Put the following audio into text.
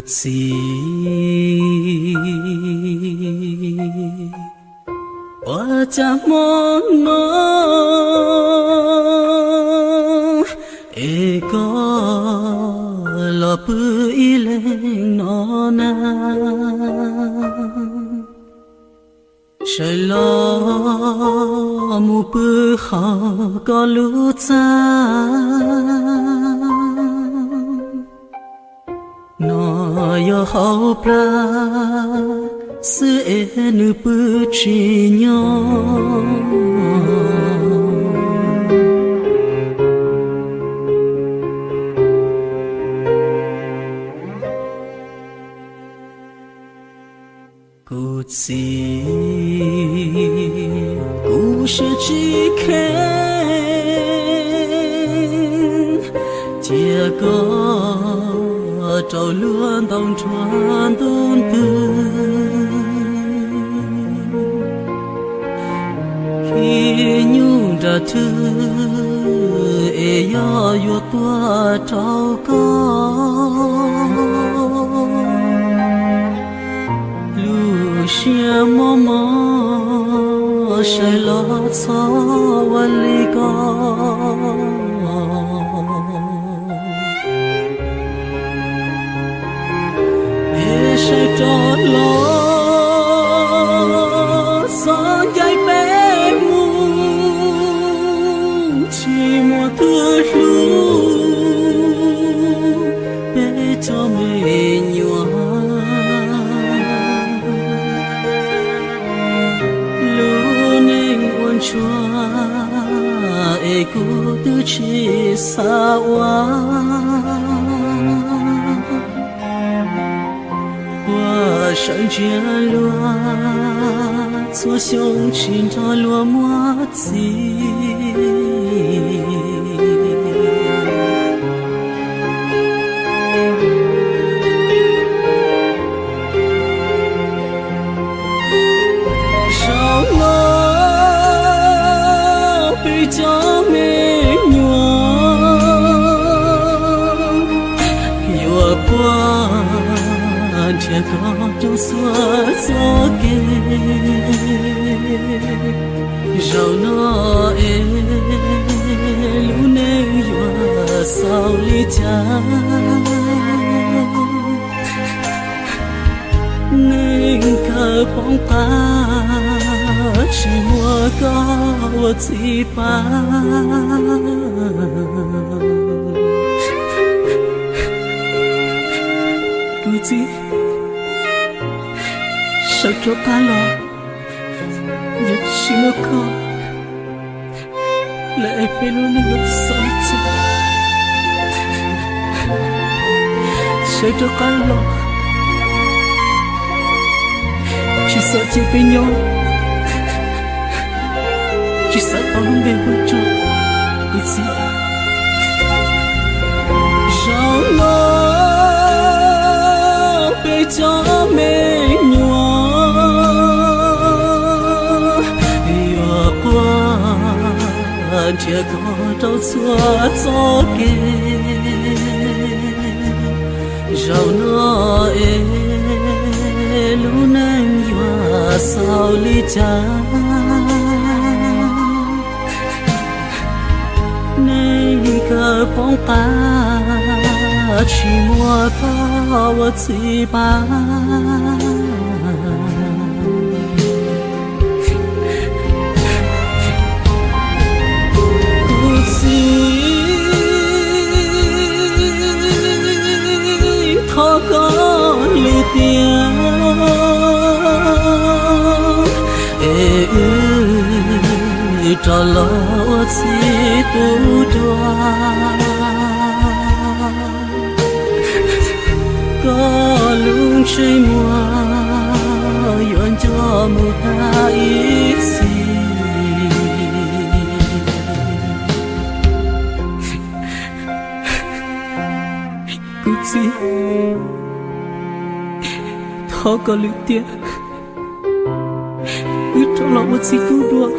Txiv, ua cas hmo no es koj los pw ib leeg no na? Sawv los mus pw hauv koj lub txaj. No yog hauv plag xwb es nws pw tsis nyob. Kuv txiv, kuv siab tsis kheev cia koj rau luag ntaus nruab ntug ntws. Khib nyuj nram thwj es yog yuav tuaj rau koj. Lub siab mob mob sawv los txhob ua li ko. Es sawv rov los txhob ncaim peb mus, tsis muaj twg hlub peb cov me nyuam. Lub neej ua ntsuag es kuv twb tsis xav ua. Puas sawv ntsia luag txhua xyoo tsis nrog luag muaj txiv. Zaum no peb cov me nyuam yuav quaj nrhiav koj rau txhua txoj kev. Zaum no es lub neej yuav xaus li cas? Neej kawg poob qab, tsis muaj koj ua txiv pab. Kuv txiv, sawv rov qab los, yog tsis muaj koj lawm es peb lub neej yuav xaus li cas? Sawv rov qab los, tsis xav cia peb nyob, tsis xav pauv lub npe hu rau kuv txiv. Zaum no peb cov me nyuam yuav quaj nrhiav koj rau txhua txoj kev. Zaum no es lub neej yuav xaus li cas? Neej kawg poob qab, tsis muaj koj ua txiv pab. Kuv txiv, thov koj lwm tiam es wb rov los ua txiv tub dua. Koj lub ntsej muag yuav nco mus tag ib txhis. Kuv txiv, thov koj lwm tiam wb rov los ua txiv tub dua.